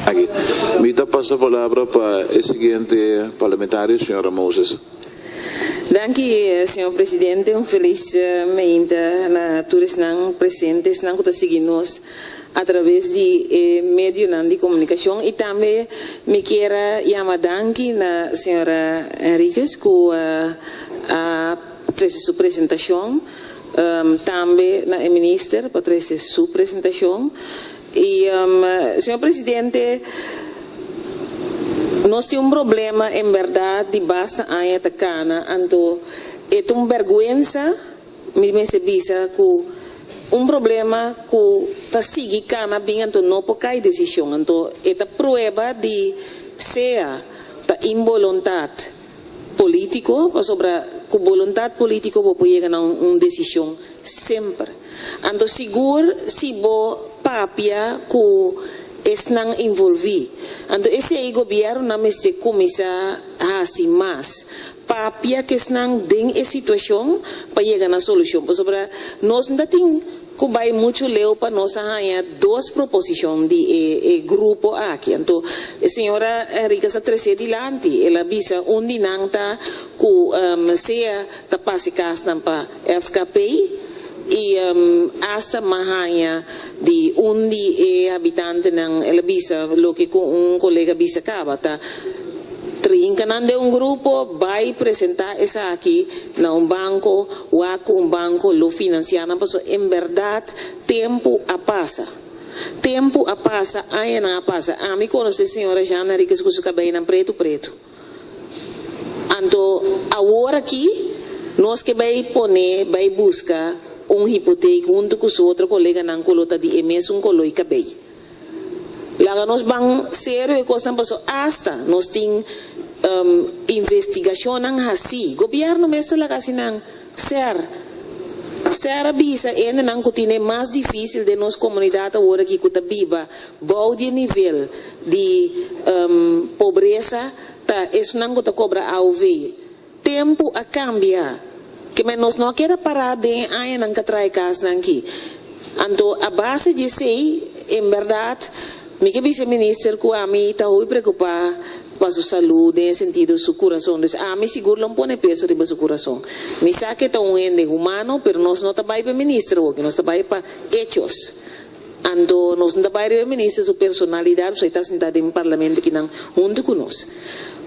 Aki. Mi ta pasa palabra pa e siguiente parlamentario, señora Moses. Danki, señor presidente. Un felis meinta na tur esnan presente, esnan ku ta sigui nos a traves di e medionan di komunikashon. I tambe mi kier a yama danki na señora Henriquez ku a trese su presentashon, tambe na e minister pa trese su presentashon. I, señor presidente, nos tin un problema en berdad di basta aña ta cana, anto e ta un berguensa, mi mester bisa cu un problema cu ta sigui cana bin anto no por cay decision, anto e ta prueba di sea ta inboluntad politico, pasobra cu boluntad politico bo por yega na un decision semper. Anto sigur si bo papia cu esnan involvi. Anto esey gobiernonan mester cuminsa haci mas, papia cu esnan den e situacion pa yega na solucion, pasobra nos no ta tin Ku bai muchu leu pa nos a haña dos proposishon di e e grupo aki. Anto e señora Henriquez a tres'é dilanti. El a bisa un di nan ta ku sea ta pasa e kasnan pa FKP i asta m'a haña di un di e habitantenan el a bisa loke ku un kolega bisa kaba ta Trinka nan den un grupo bai presenta esaki na un banco, wak cu un banco lo financia nan pasobra en berdad tempo a pasa. Tempo a pasa, añanan a pasa. Ami conoce señora Jeanne Henriquez cu su cabeynan preto preto. Anto awor aki nos ke bai pone bai busca un hipoteek hunto cu su otro coleganan cu lo ta di e mesun color y cabey. Laga nos ban serio e kosnan paso asta nos tin investigashonnan hasí. Gobièrnu mes ta laga hasi nan. Ser. Ser a bisa hendenan ku tine mas difísil den nos komunidat awor aki ku ta biba bou di e nivel di pobresa ta esunnan ku ta kobra AOV. Tempu a kambia. Ke men nos no a keda pará den e añanan ka trae kasnan aki. Anto a base di esei, en bèrdat, mi ke bisa e minister ku ami ta hopi preokupá pa su salú den e sentido su kurason. Dus ami sigur lo pone peso riba su kurason. Mi sa ke ta un hende humano, pero nos no ta bai pa e minister awoki, nos ta bai pa hechos. Anto nos no ta bai riba e minister su personalidad pasobra e ta sinta den parlamento kinan hunto cu nos.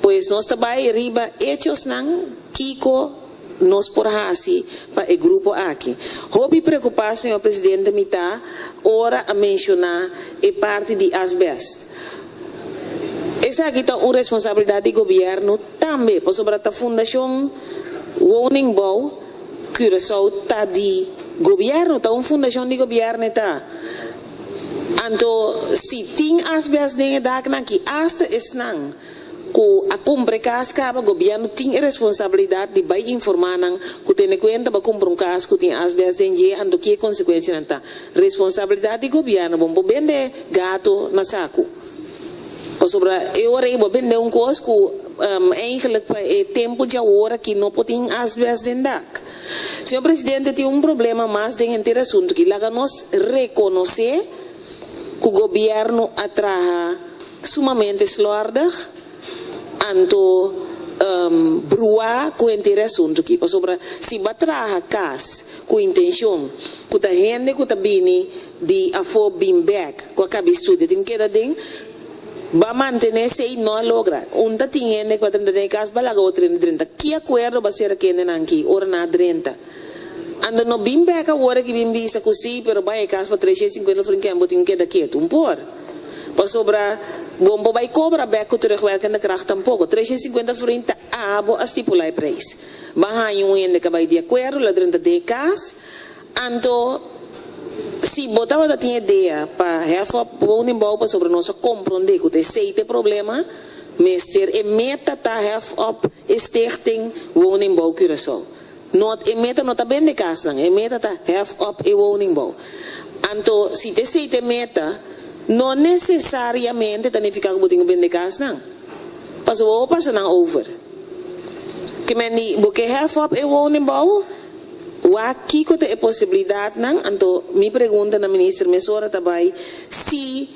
Pues nos ta bai riba hechosnan kico nos por haci pa e grupo aki. Hopi preocupa señor presidente mi ta ora a menciona e parti di asbest. Esaki ta un responsabilidad di gobierno tambe pasobra ta fundacion woningbouw Curaçao ta di gobierno, ta un fundacion di gobierno e ta. Anto si tin asbest den e daknan aki, hasta esnan cu a cumpra e cas caba, gobierno tin e responsabilidad di bay informa nan cu tene cuenta ba cumpra un cas cu tin asbest den dje, anto ki e consecuencianan ta. Responsabilidad di gobierno, bo no por bende gato na sacu. Pasobra e ora ei bo a bende un kos ku eigenlijk pa e tempu dje awor aki no por tin asbest den dak. Señor Presidente, tin un problema mas den henter asuntu aki. Laga nos rekonosé ku gobièrnu a traha sumamente slòrdig anto bruá ku henter e asuntu aki. Pasobra si bo a traha kas ku intenshon ku ta hende ku ta bini Di afó bin bèk ku a kabi studia tin keda den ba mantené esei no a logra. Un ta tin hende ku a drenta den e kas ba laga otro hende drenta. Ki akuerdo ba sera ku hendenan aki ora nan a drenta? Anto no bin bèk awor aki bin bisa ku sí pero bai e kas pa 350 florin ken bo tin ku keda ketu. Un por. Pasobra bo no por bai kobra bèk ku terugwerkende kracht tampoko. 350 florin ta abo a stipulá e preis. Ba haña un hende ku a bai di akuerdo la drenta den e kas. Anto, si bo tabata tin idea pa hef op woningbouw pasobra nos a komprondé ku ta esei ta e problema, mester e meta ta hef op e Stichting Woningbouw Curaçao. No, e meta no ta bende kasnan, e meta ta hef op e woningbouw. Anto, si ta esei ta e meta, no nesesariamente ta nifiká ku bo tin ku bende kasnan, pasobra bo por pasa nan over. Ke men di, bo ke hef op e woningbouw? Wak kiko ta e posibilidatnan, anto mi pregunta na minister mesora ta bai si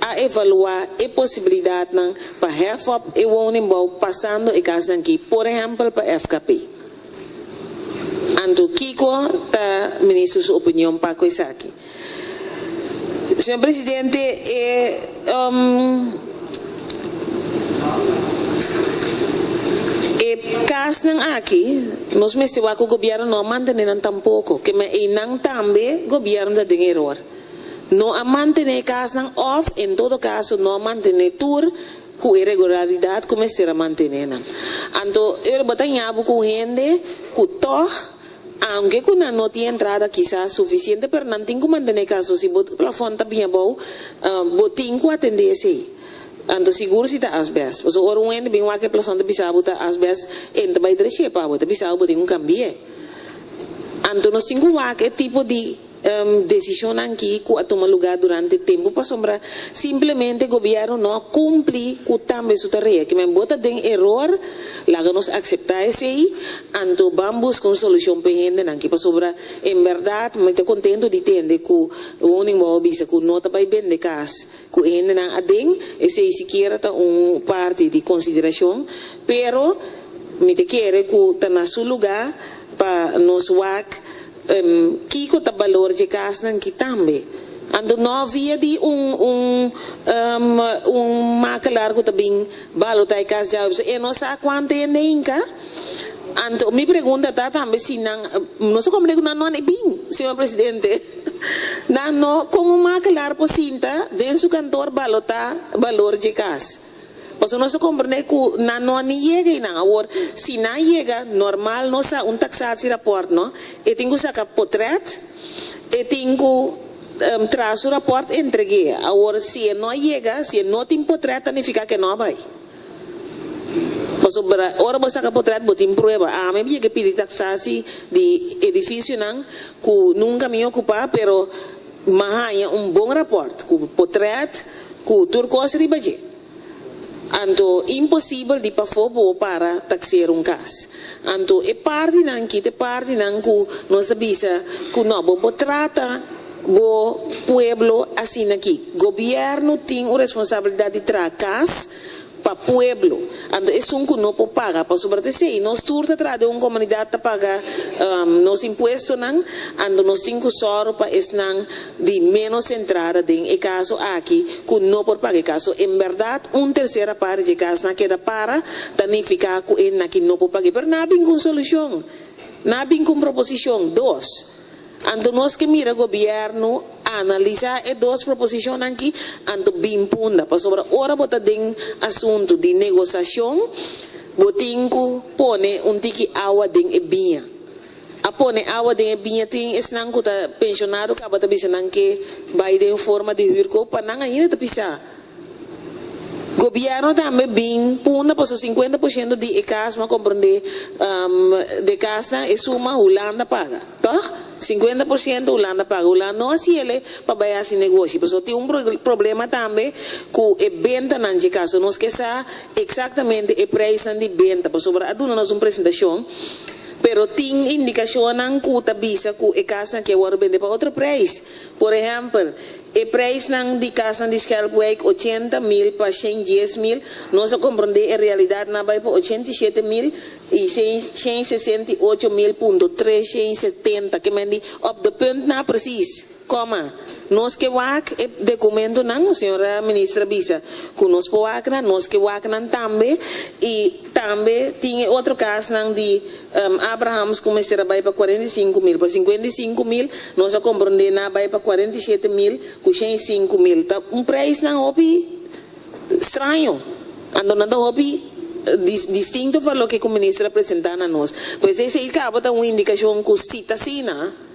a evaluá e posibilidatnan pa hef op e woningbouw pasando e kasnan ki, por ehèmpel pa FKP? Anto kiko ta minister su opinion pa ku esaki? Señor Presidente, e e kasnan aki nos mester wak ku gobièrnu no a mantené nan tampoko, ke men einan tambe gobièrnu ta den eror. No a mantené e kasnan òf en todo kaso no a mantené tur ku e regularidat ku mester a mantené nan. Anto ora bo ta ñabu ku un hende ku tòg, aunke ku nan no tin entrada kisas sufisiente, pero nan tin ku mantené kas. So si bo plafòn ta bin abou, bo tin ku atendé esei. Anto sigur si ta asbèst. Pasobra ora un hende bin wak e plasòn ta bisa bo ta asbèst, e no ta bai drech'é pa bo, e ta bisa bo bo tin ku kambi'é. Anto nos tin ku wak e tipo di. Desishonnan ki ku a tuma lugá durante tempu pasobra simplemente gobièrnu no a kumpli ku tambe su tarea. Ke men bo ta den eror, laga nos akseptá esei, anto ban buska un solushon p'e hendenan ki pasobra en bèrdat mi ta kontentu di tende ku woningbouw a bisa ku no ta bai bende kas ku e hendenan aden, esei sikiera ta un parti di konsiderashon, pero mi ta kere ku ta na su lugá pa nos wak. Kiko ta balor dje kasnan ki tambe? Anto no via di un un un makelaar ku ta bin balotá e kas djawe pasobra e no sa kuantu hende hinka. Anto mi pregunta ta tambe si nan no sa komprende ku nan no a bin, señor presidente. Nan no kon un makelaar por sinta den su kantor balotá balor dje kas? Pasobra nos a komprendé ku nan no a ni yega einan. Awor, si nan yega, normal nos sa un taxatierapport, no? E tin ku saka potret, e tin ku traha su rapòrt entreg'é. Awor, si e no a yega, si e no tin potret, ta nifiká ku e no a bai. Pasobra ora bo saka potret, bo tin prueba. Ami a yega pidi taxatie di edifisionan ku nunka mi okupá, pero M'a haña un bon rapòrt ku potrèt ku tur kos riba dje. Anto imposibel di pafó bo para taksera un kas. Anto e partinan ki ta e partinan ku nos ta bisa ku no bo por trata bo pueblo asina aki. Gobièrnu tin un responsabilidat di traha kas pa pueblo, anto esun ku no por paga, pasobra ta esei, nos tur ta traha den un komunidat ta paga nos impuestonan, anto nos tin ku sòru pa esnan di ménos entrada den e kaso aki ku no por paga e kas. So en bèrdat un tersera parti dje kasnan a keda para, ta nifiká ku e naki no por pag'é. Pero nan a bin ku un solushon, nan a bin ku un proposishon. Dos. Anto nos ke mira gobièrnu analisá e dos proposishonnan aki, anto bin punda, pasobra ora bo ta den asuntu di negosashon, bo tin ku pone un tiki awa den e biña. A pone awa den e biña tin esnan ku ta penshonado kaba ta bisa nan ke bai den forma di hürkoop pa nan ainda ta pisá. Gobierno tambe bin punda paso 50% di e cas m'a comprende de casnan e suma Hulanda paga toch? 50% Hulanda paga Hulanda no haci ele pa bay haci negoshi paso tin un problema tambe cu e bentanan dje cas so nos ke sa exactamente e prijsnan di benta pasobra a duna nos un presentacion pero tin indicacionnan cu ta bisa cu e casnan aki a wordo bende pa otro prijs por ehempel E prijsnan di kasnan di Schelpwijk 80 mil pa 110 mil, nos a komprondé e realidat nan a bai pa 87 mil i 168 mil punto 370, ke men di op de punt na precies, kòma. Nos ke wak e dokumentonan, señora minister a bisa ku nos por wak nan, nos ke wak nan tambe i tambe tin e otro kasnan di. Abrahams ku mester a bai pa 45 mil, pa 55 mil, nos a komprondé nan a bai pa 47 mil ku 105 mil. Ta un preisnan hopi straño, anto nan ta hopi distinto for loke ku minister a presentá na nos. Pues esei kaba ta un indikashon ku si ta asina.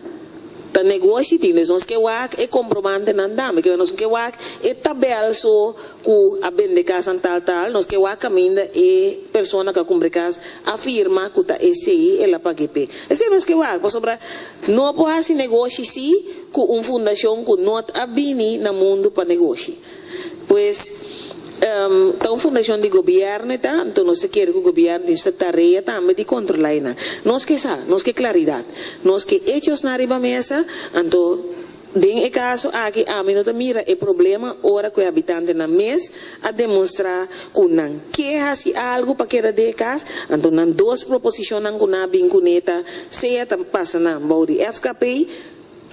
Ta negoshi tin, dus nos ke wak e komprobantenan tambe, ke nos ke wak e tabel so ku a bende kasnan tal tal, nos ke wak kaminda e persona ku a kumpra e kas a firma ku ta esei el a pag'e p'e. Esei nos ke wak, pasobra no por hasi negoshi si ku un fundashon ku no a bini na mundu pa negoshi. Pues, ta un fundashon di gobièrnu e ta, anto nos ta kere ku gobièrnu tin su tarea tambe di kontrolá einan. Nos ke sa, nos ke klaridat, nos ke echosnan riba mesa, anto Den e kaso aki ami no ta mira e problema ora ku e habitantenan mes a demonstrá ku nan ke hasi algu pa keda den e kas, anto nan dos proposishonnan ku nan a bin kuné ta sea ta pasa nan bou di FKP,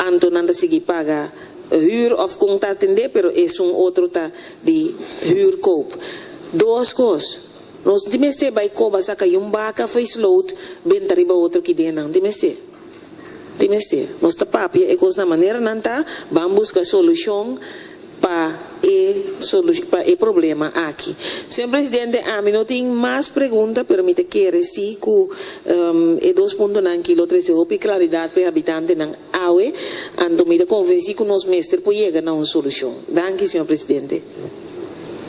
anto nan ta sigui paga hür òf kon ta atendé, pero esun otro ta di huurkoop. Dos kos, nos no tin mester bai koba saka yun baka fo'i sloot benta riba otro kidenan, no tin mester. Tin mester. Nos ta papia e kos na manera nan ta, ban buska solushon pa e pa e problema aki. Señor Presidente, ami no tin mas pregunta, pero mi ta kere si ku e dos puntonan aki lo trese hopi klaridat pa e habitantenan awe, anto mi ta konvensí ku nos mester por yega na un solushon. Danki, señor Presidente.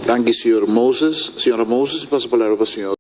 Danki, señor Moses. Señora Moses, mi pasa palabra pa señor.